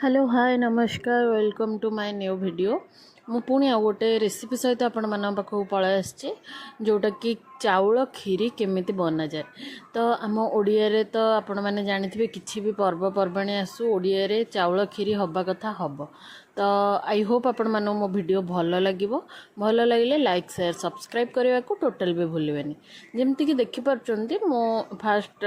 Hello, ହାଏ, ନମସ୍କାର। Welcome to my new video. ମୁଁ ପୁଣି ଆଉ ଗୋଟେ ରେସିପି ସହିତ ଆପଣମାନଙ୍କ ପାଖକୁ ପଳାଇ ଆସିଛି, ଯେଉଁଟାକି ଚାଉଳ କ୍ଷୀରି କେମିତି ବନାଯାଏ। ତ ଆମ ଓଡ଼ିଆରେ ତ ଆପଣମାନେ ଜାଣିଥିବେ, କିଛି ବି ପର୍ବପର୍ବାଣି ଆସୁ, ଓଡ଼ିଆରେ ଚାଉଳ କ୍ଷୀରି ହେବା କଥା ହେବ। ତ I Hope ଆପଣମାନଙ୍କୁ ମୋ ଭିଡ଼ିଓ ଭଲ ଲାଗିବ। ଭଲ ଲାଗିଲେ ଲାଇକ୍, ସେୟାର, ସବସ୍କ୍ରାଇବ୍ କରିବାକୁ ଟୋଟାଲ୍ ବି ଭୁଲିବେନି। ଯେମିତିକି ଦେଖିପାରୁଛନ୍ତି, ମୁଁ ଫାଷ୍ଟ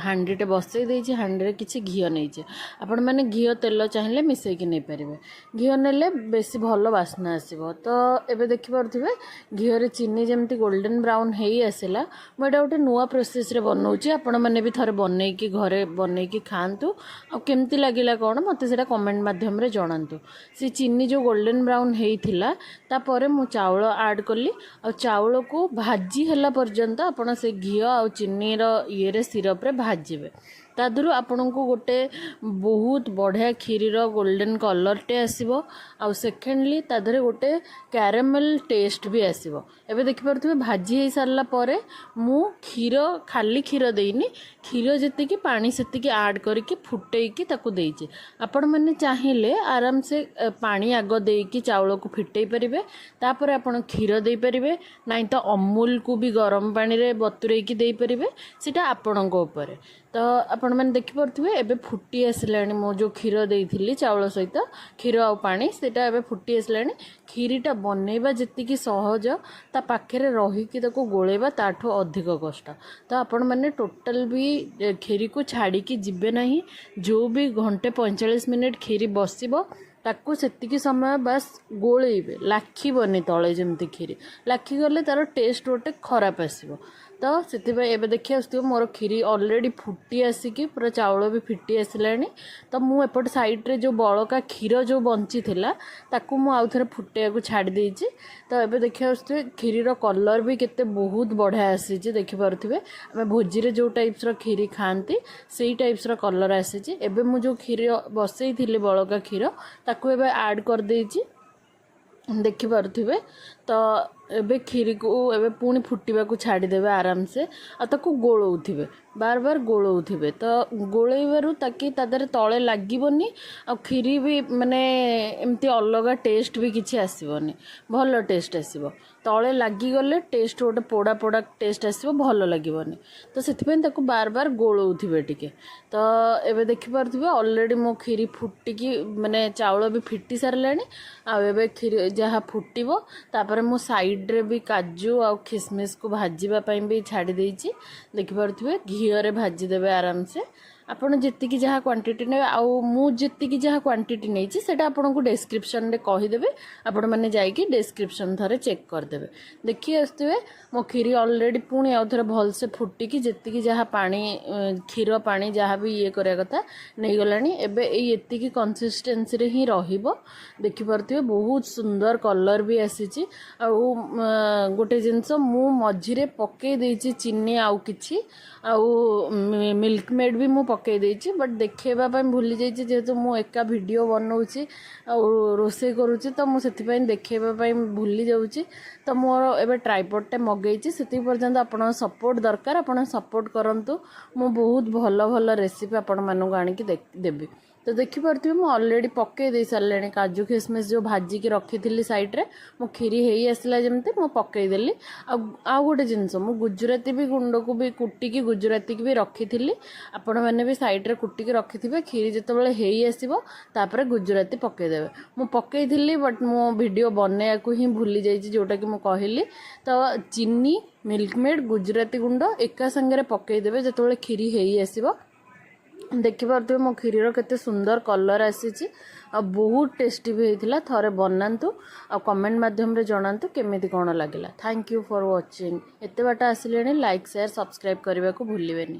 ହାଣ୍ଡିଟେ ବସେଇ ଦେଇଛି। ହାଣ୍ଡିରେ କିଛି ଘିଅ ନେଇଛି। ଆପଣମାନେ ଘିଅ, ତେଲ ଚାହିଁଲେ ମିଶାଇକି ନେଇପାରିବେ। ଘିଅ ନେଲେ ବେଶୀ ଭଲ ବାସ୍ନା ଆସିବ। ତ ଏବେ ଦେଖିପାରୁଥିବେ, ଘିଅରେ ଚିନି ଯେମିତି ଗୋଲ୍ଡେନ୍ ବ୍ରାଉନ୍ ହେଇ ଆସିଲା। ମୁଁ ଏଇଟା ଗୋଟେ ନୂଆ ପ୍ରୋସେସ୍ରେ ବନଉଛି। ଆପଣମାନେ ବି ଥରେ ବନେଇକି, ଘରେ ବନେଇକି ଖାଆନ୍ତୁ ଆଉ କେମିତି ଲାଗିଲା କ'ଣ, ମୋତେ ସେଇଟା କମେଣ୍ଟ ମାଧ୍ୟମରେ ଜଣାନ୍ତୁ। ସେ ଚିନି ଯେଉଁ ଗୋଲ୍ଡେନ୍ ବ୍ରାଉନ୍ ହେଇଥିଲା, ତାପରେ ମୁଁ ଚାଉଳ ଆଡ଼୍ କଲି। ଆଉ ଚାଉଳକୁ ଭାଜି ହେଲା ପର୍ଯ୍ୟନ୍ତ ଆପଣ ସେ ଘିଅ ଆଉ ଚିନିର ଇଏରେ, ସିରପ୍ରେ ଭାଜିବେ। ତା ଦେହରୁ ଆପଣଙ୍କୁ ଗୋଟେ ବହୁତ ବଢ଼ିଆ କ୍ଷୀରିର ଗୋଲ୍ଡେନ୍ କଲର୍ଟେ ଆସିବ ଆଉ ସେକେଣ୍ଡଲି ତା ଦେହରେ ଗୋଟେ କ୍ୟାରାମେଲ୍ ଟେଷ୍ଟ ବି ଆସିବ। ଏବେ ଦେଖିପାରୁଥିବେ, ଭାଜି ହେଇସାରିଲା ପରେ ମୁଁ କ୍ଷୀର, ଖାଲି କ୍ଷୀର ଦେଇନି। କ୍ଷୀର ଯେତିକି, ପାଣି ସେତିକି ଆଡ଼୍ କରିକି ଫୁଟେଇକି ତାକୁ ଦେଇଛି। ଆପଣମାନେ ଚାହିଁଲେ ଆରାମସେ ପାଣି ଆଗ ଦେଇକି ଚାଉଳକୁ ଫିଟେଇ ପାରିବେ, ତାପରେ ଆପଣ କ୍ଷୀର ଦେଇପାରିବେ, ନାଇଁ ତ ଅମୁଲକୁ ବି ଗରମ ପାଣିରେ ବତୁରେଇକି ଦେଇପାରିବେ। ସେଇଟା ଆପଣଙ୍କ ଉପରେ। ତ ଆପଣମାନେ ଦେଖିପାରୁଥିବେ, ଏବେ ଫୁଟି ଆସିଲାଣି। ମୁଁ ଯେଉଁ କ୍ଷୀର ଦେଇଥିଲି ଚାଉଳ ସହିତ, କ୍ଷୀର ଆଉ ପାଣି, ସେଇଟା ଏବେ ଫୁଟି ଆସିଲାଣି। କ୍ଷୀରିଟା ବନେଇବା ଯେତିକି ସହଜ, ତା ପାଖରେ ରହିକି ତାକୁ ଗୋଳେଇବା ତାଠୁ ଅଧିକ କଷ୍ଟ। ତ ଆପଣମାନେ ଟୋଟାଲ୍ ବି କ୍ଷୀରିକୁ ଛାଡ଼ିକି ଯିବେ ନାହିଁ। ଯେଉଁ ବି ଘଣ୍ଟେ 45 ମିନିଟ୍ କ୍ଷୀରି ବସିବ, ତାକୁ ସେତିକି ସମୟ ବାସ୍ ଗୋଳେଇବେ। ଲାଖିବନି ତଳେ ଯେମିତି। କ୍ଷୀରି ଲାଖିଗଲେ ତା'ର ଟେଷ୍ଟ ଗୋଟେ ଖରାପ ଆସିବ। ତ ସେଥିପାଇଁ ଏବେ ଦେଖି ଆସୁଥିବ, ମୋର କ୍ଷୀରି ଅଲରେଡ଼ି ଫୁଟି ଆସିକି ପୁରା ଚାଉଳ ବି ଫିଟି ଆସିଲାଣି। ତ ମୁଁ ଏପଟ ସାଇଡ଼୍ରେ ଯେଉଁ ବଳକା କ୍ଷୀର ଯେଉଁ ବଞ୍ଚିଥିଲା, ତାକୁ ମୁଁ ଆଉ ଥରେ ଫୁଟେଇବାକୁ ଛାଡ଼ି ଦେଇଛି। ତ ଏବେ ଦେଖି ଆସୁଥିବେ, କ୍ଷୀରିର କଲର୍ ବି କେତେ ବହୁତ ବଢ଼ିଆ ଆସିଛି। ଦେଖିପାରୁଥିବେ, ଆମେ ଭୋଜିରେ ଯେଉଁ ଟାଇପ୍ସର କ୍ଷୀରି ଖାଆନ୍ତି, ସେଇ ଟାଇପ୍ସର କଲର୍ ଆସିଛି। ଏବେ ମୁଁ ଯେଉଁ କ୍ଷୀର ବସେଇଥିଲି, ବଳକା କ୍ଷୀର, ତାକୁ ଏବେ ଆଡ଼୍ କରିଦେଇଛି, ଦେଖିପାରୁଥିବେ। ତ ଏବେ କ୍ଷୀରିକୁ ଏବେ ପୁଣି ଫୁଟିବାକୁ ଛାଡ଼ିଦେବେ ଆରାମସେ ଆଉ ତାକୁ ଗୋଳଉଥିବେ, ବାର ବାର ଗୋଳଉଥିବେ। ତ ଗୋଳେଇବାରୁ ତାକି ତା ଦେହରେ ତଳେ ଲାଗିବନି ଆଉ କ୍ଷୀରି ବି ମାନେ ଏମିତି ଅଲଗା ଟେଷ୍ଟ ବି କିଛି ଆସିବନି, ଭଲ ଟେଷ୍ଟ ଆସିବ। ତଳେ ଲାଗିଗଲେ ଟେଷ୍ଟ ଗୋଟେ ପୋଡ଼ା ପୋଡ଼ା ଟେଷ୍ଟ ଆସିବ, ଭଲ ଲାଗିବନି। ତ ସେଥିପାଇଁ ତାକୁ ବାର ବାର ଗୋଳଉଥିବେ ଟିକେ। ତ ଏବେ ଦେଖିପାରୁଥିବେ, ଅଲରେଡ଼ି ମୋ କ୍ଷୀରି ଫୁଟିକି ମାନେ ଚାଉଳ ବି ଫିଟି ସାରିଲାଣି। ଆଉ ଏବେ କ୍ଷୀରି ଯାହା ଫୁଟିବ, ତାପରେ ମୁଁ ସାଇଡ଼୍ରେ ବି କାଜୁ ଆଉ ଖିସମିସକୁ ଭାଜିବା ପାଇଁ ବି ଛାଡ଼ି ଦେଇଛି। ଦେଖିପାରୁଥିବେ, ଘିଅରେ ଭାଜିଦେବେ ଆରାମସେ। ଆପଣ ଯେତିକି ଯାହା କ୍ୱାଣ୍ଟିଟି ନେବେ ଆଉ ମୁଁ ଯେତିକି ଯାହା କ୍ୱାଣ୍ଟିଟି ନେଇଛି, ସେଇଟା ଆପଣଙ୍କୁ ଡେସ୍କ୍ରିପସନ୍ରେ କହିଦେବେ। ଆପଣମାନେ ଯାଇକି ଡେସ୍କ୍ରିପସନ୍ ଥରେ ଚେକ୍ କରିଦେବେ। ଦେଖି ଆସୁଥିବେ, ମୋ କ୍ଷୀରି ଅଲରେଡ଼ି ପୁଣି ଆଉ ଥରେ ଭଲସେ ଫୁଟିକି ଯେତିକି ଯାହା ପାଣି, କ୍ଷୀର ପାଣି ଯାହା ବି ଇଏ କରିବା କଥା ନେଇଗଲାଣି। ଏବେ ଏଇ ଏତିକି କନସିଷ୍ଟେନ୍ସିରେ ହିଁ ରହିବ। ଦେଖିପାରୁଥିବେ, ବହୁତ ସୁନ୍ଦର କଲର୍ ବି ଆସିଛି। ଆଉ ଗୋଟେ ଜିନିଷ, ମୁଁ ମଝିରେ ପକେଇ ଦେଇଛି ଚିନି ଆଉ କିଛି ଆଉ ମିଲ୍କ ମେଡ଼୍ ବି ମୁଁ ପକେଇ ଦେଇଛି, ବଟ୍ ଦେଖେଇବା ପାଇଁ ଭୁଲି ଯାଇଛି। ଯେହେତୁ ମୁଁ ଏକା ଭିଡ଼ିଓ ବନଉଛି ଆଉ ରୋଷେଇ କରୁଛି, ତ ମୁଁ ସେଥିପାଇଁ ଦେଖେଇବା ପାଇଁ ଭୁଲି ଯାଉଛି। ତ ମୋର ଏବେ ଟ୍ରାଇପଡ଼୍ଟେ ମଗେଇଛି। ସେତିକି ପର୍ଯ୍ୟନ୍ତ ଆପଣଙ୍କ ସପୋର୍ଟ ଦରକାର। ଆପଣ ସପୋର୍ଟ କରନ୍ତୁ, ମୁଁ ବହୁତ ଭଲ ଭଲ ରେସିପି ଆପଣମାନଙ୍କୁ ଆଣିକି ଦେବି। ତ ଦେଖିପାରୁଥିବେ, ମୁଁ ଅଲରେଡ଼ି ପକେଇ ଦେଇ ସାରିଲିଣି କାଜୁ ଖିସମିସ୍ ଯେଉଁ ଭାଜିକି ରଖିଥିଲି ସାଇଡ଼୍ରେ। ମୁଁ କ୍ଷୀରି ହେଇ ଆସିଲା ଯେମିତି ମୁଁ ପକେଇଦେଲି। ଆଉ ଆଉ ଗୋଟେ ଜିନିଷ, ମୁଁ ଗୁଜୁରାତି ବି ଗୁଣ୍ଡକୁ ବି କୁଟିକି, ଗୁଜୁରାତିକି ବି ରଖିଥିଲି। ଆପଣମାନେ ବି ସାଇଡ଼୍ରେ କୁଟିକି ରଖିଥିବେ। କ୍ଷୀରି ଯେତେବେଳେ ହେଇ ଆସିବ, ତାପରେ ଗୁଜୁରାତି ପକେଇଦେବେ। ମୁଁ ପକେଇଥିଲି, ବଟ୍ ମୁଁ ଭିଡ଼ିଓ ବନେଇବାକୁ ହିଁ ଭୁଲି ଯାଇଛି, ଯେଉଁଟାକି ମୁଁ କହିଲି। ତ ଚିନି, ମିଲ୍କ ମେଡ଼୍, ଗୁଜୁରାତି ଗୁଣ୍ଡ ଏକା ସାଙ୍ଗରେ ପକେଇଦେବେ ଯେତେବେଳେ କ୍ଷୀରି ହେଇ ଆସିବ। ଦେଖିପାରୁଥିବେ, ମୋ କ୍ଷୀରିର କେତେ ସୁନ୍ଦର କଲର୍ ଆସିଛି ଆଉ ବହୁତ ଟେଷ୍ଟି ବି ହେଇଥିଲା। ଥରେ ବନାନ୍ତୁ ଆଉ କମେଣ୍ଟ ମାଧ୍ୟମରେ ଜଣାନ୍ତୁ କେମିତି କ'ଣ ଲାଗିଲା। Thank you for watching. ଏତେ ବାଟ ଆସିଲେଣି, ଲାଇକ୍, ସେୟାର, ସବସ୍କ୍ରାଇବ୍ କରିବାକୁ ଭୁଲିବେନି।